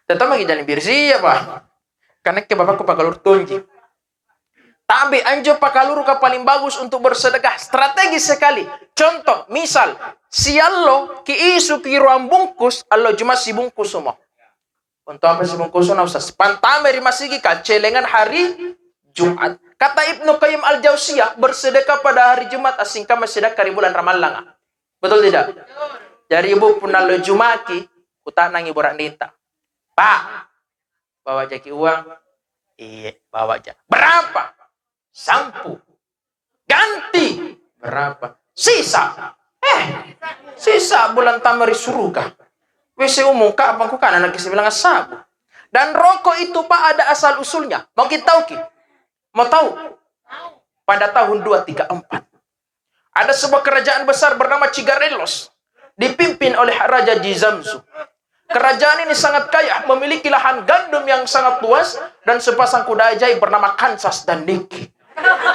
Tetap lagi jalan bersih apa? Karena ke bapakku pakaluru tonji. Tapi anjo pakaluru ka paling bagus untuk bersedekah, strategis sekali. Contoh, misal, siallo ki isu ki ruang bungkus, allo Jumat sibungkus semua. Untuk apa sibungkus na ustaz? Pantame ri masigi ka celengan hari Jumat. Kata Ibnu Qayyim Al-Jauziyah, bersedekah pada hari Jumat asingka sedekah ri bulan Ramallanga. Betul tidak? Jadi ibu punna lo Jumaki, kutanangi bora'nita. Pak, bawa jaki uang? Iya, bawa ja. Berapa? Sampu. Ganti. Berapa? Sisa. Eh, sisa bulan tamari suruga. W C umum ka apa ku kana naki sebilang sabu. Dan rokok itu, Pak, ada asal usulnya. Mau kita tahu ki? Mau tahu? Pada tahun dua tiga empat, ada sebuah kerajaan besar bernama Cigarellos, dipimpin oleh Raja Jizamzu. Kerajaan ini sangat kaya, memiliki lahan gandum yang sangat luas, dan sepasang kuda ajaib bernama Kansas dan Nicky.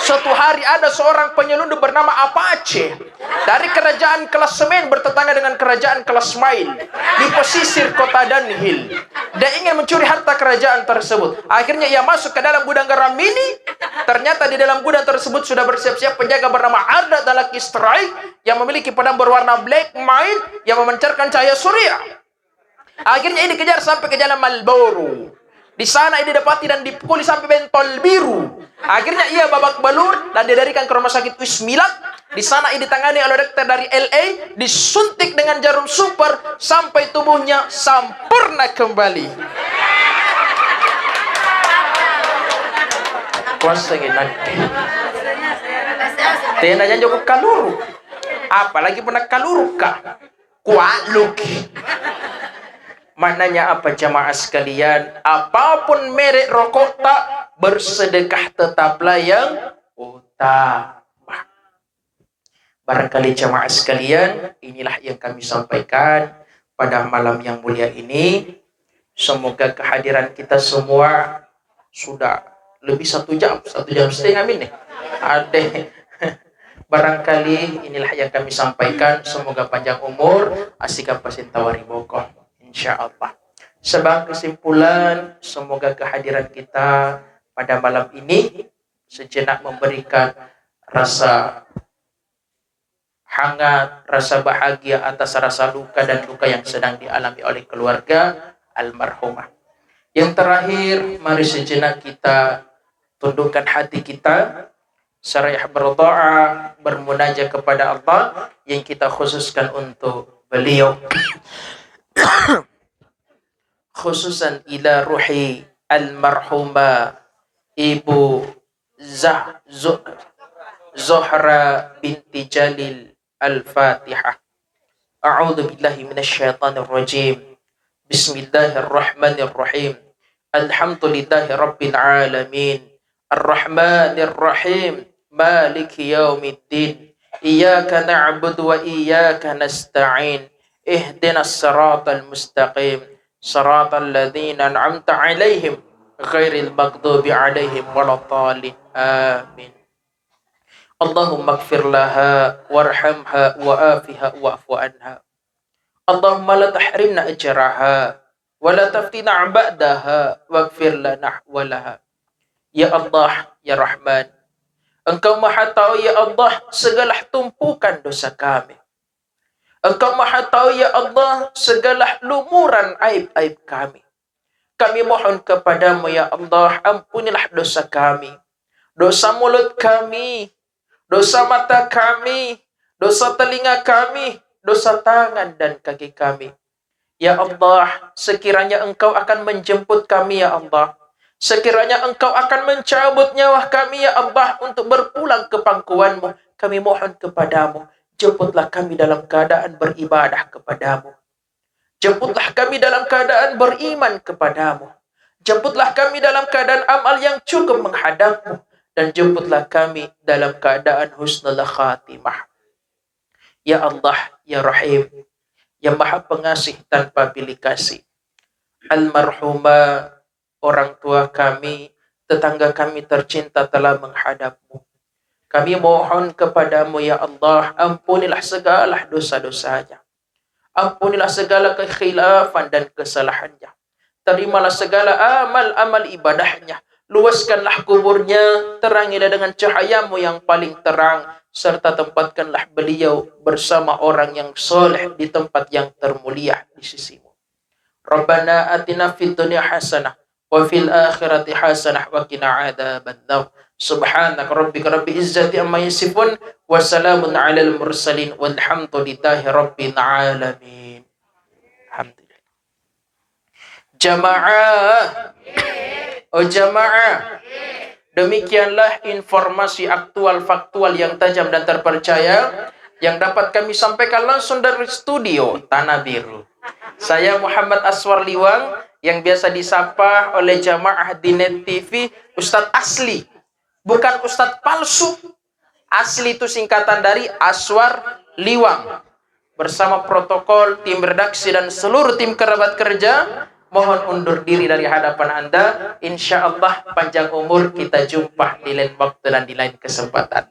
Suatu hari ada seorang penyelundup bernama Apache dari kerajaan klasemen bertetangga dengan kerajaan kelas main di pesisir kota Dunhill. Dia ingin mencuri harta kerajaan tersebut. Akhirnya ia masuk ke dalam gudang garam ini. Ternyata di dalam gudang tersebut sudah bersiap-siap penjaga bernama Arda dan Lucky Strike yang memiliki pedang berwarna black mild yang memancarkan cahaya surya. Akhirnya ini dikejar sampai ke Jalan Marlboro. Di sana ia didapati dan dipukuli sampai bentol biru. Akhirnya ia babak belur dan dilarikan ke rumah sakit Wismilak. Di sana ia ditangani oleh dokter dari L A, disuntik dengan jarum super sampai tubuhnya sempurna kembali. Kuasa nakke. Tena janjo ku kaluru. Apalagi pernah kaluru ka. Kualuki. Maknanya apa, jamaah sekalian? Apapun merek rokok tak, bersedekah tetaplah yang utama. Barangkali jamaah sekalian, inilah yang kami sampaikan pada malam yang mulia ini. Semoga kehadiran kita semua sudah lebih satu jam, satu jam setengah ini. Ada. Barangkali inilah yang kami sampaikan. Semoga panjang umur, asika pasintawari boko. Insya Allah. Sebagai kesimpulan, semoga kehadiran kita pada malam ini sejenak memberikan rasa hangat, rasa bahagia atas rasa luka dan duka yang sedang dialami oleh keluarga almarhumah. Yang terakhir, mari sejenak kita tundukkan hati kita, seraya berdoa, bermunajat kepada Allah yang kita khususkan untuk beliau. Khususan ila ruhi almarhumah Ibu Zah-, Zuh-, Zuhra binti Jalil. Al-Fatihah. A'udzu billahi minasy syaithanir rajim. Bismillahirrahmanirrahim. Alhamdulillahi rabbil alamin. Arrahmanirrahim. Maliki yaumiddin. Iyyaka na'budu wa iyyaka nasta'in. Ihdinas siratal mustaqim. Siratal ladzina an'amta 'alaihim ghairil maghdubi 'alaihim waladdallin. Amin. Allahumma ighfir laha warhamha wa afiha wa'fu anha. Allahumma la tahrimna ajraha wa la taftina ba'daha waghfir lana wa laha. Ya Allah, ya Rahman, Engkau Maha Tahu, ya Allah, segala tumpukan dosa kami. Engkau Maha Tahu, ya Allah, segala lumuran aib-aib kami. Kami mohon kepada-Mu, ya Allah, ampunilah dosa kami, dosa mulut kami, dosa mata kami, dosa telinga kami, dosa tangan dan kaki kami. Ya Allah, sekiranya Engkau akan menjemput kami, ya Allah, sekiranya Engkau akan mencabut nyawa kami, ya Allah, untuk berpulang ke pangkuan-Mu, kami mohon kepada-Mu, jemputlah kami dalam keadaan beribadah kepada-Mu. Jemputlah kami dalam keadaan beriman kepada-Mu. Jemputlah kami dalam keadaan amal yang cukup menghadap-Mu. Dan jemputlah kami dalam keadaan husnul khatimah. Ya Allah, ya Rahim, yang Maha Pengasih tanpa bilik kasih. Almarhumah, orang tua kami, tetangga kami tercinta telah menghadap-Mu. Kami mohon kepada-Mu, ya Allah, ampunilah segala dosa-dosanya. Ampunilah segala kekhilafan dan kesalahannya. Terimalah segala amal-amal ibadahnya. Luaskanlah kuburnya, terangilah dengan cahaya-Mu yang paling terang, serta tempatkanlah beliau bersama orang yang soleh di tempat yang termulia di sisi-Mu. Rabbana atina fid dunya hasanah wa fil akhirati hasanah wa qina adzabannar. Subhanaka rabbika rabbil izzati amma yasifun wa salamun alal mursalin walhamdulillahi rabbil alamin. Alhamdulillah. Jamaah. Oh, jamaah. Demikianlah informasi aktual faktual yang tajam dan terpercaya yang dapat kami sampaikan langsung dari studio Tanah Biru. Saya Muhammad Aswar Liwang, yang biasa disapa oleh jamaah di Net T V Ustadz Asli. Bukan Ustadz palsu. Asli itu singkatan dari Aswar Liwang. Bersama protokol, tim redaksi, dan seluruh tim kerabat kerja, mohon undur diri dari hadapan Anda. Insya Allah, panjang umur, kita jumpa di lain waktu dan di lain kesempatan.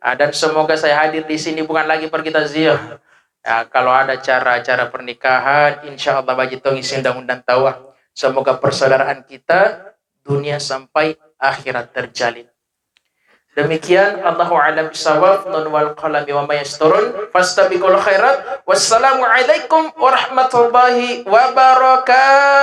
Ah, dan semoga saya hadir di sini bukan lagi pergi takziah. Ya, kalau ada acara-acara pernikahan, insya Allah wajib tongi undang-undang tawa. Semoga persaudaraan kita dunia sampai akhirat terjalin. Demikian, Allahu a'lam bishawab. Nun wal qalami wa ma yasturun. Fastabiqul khairat. Wassalamualaikum warahmatullahi wabarakatuh.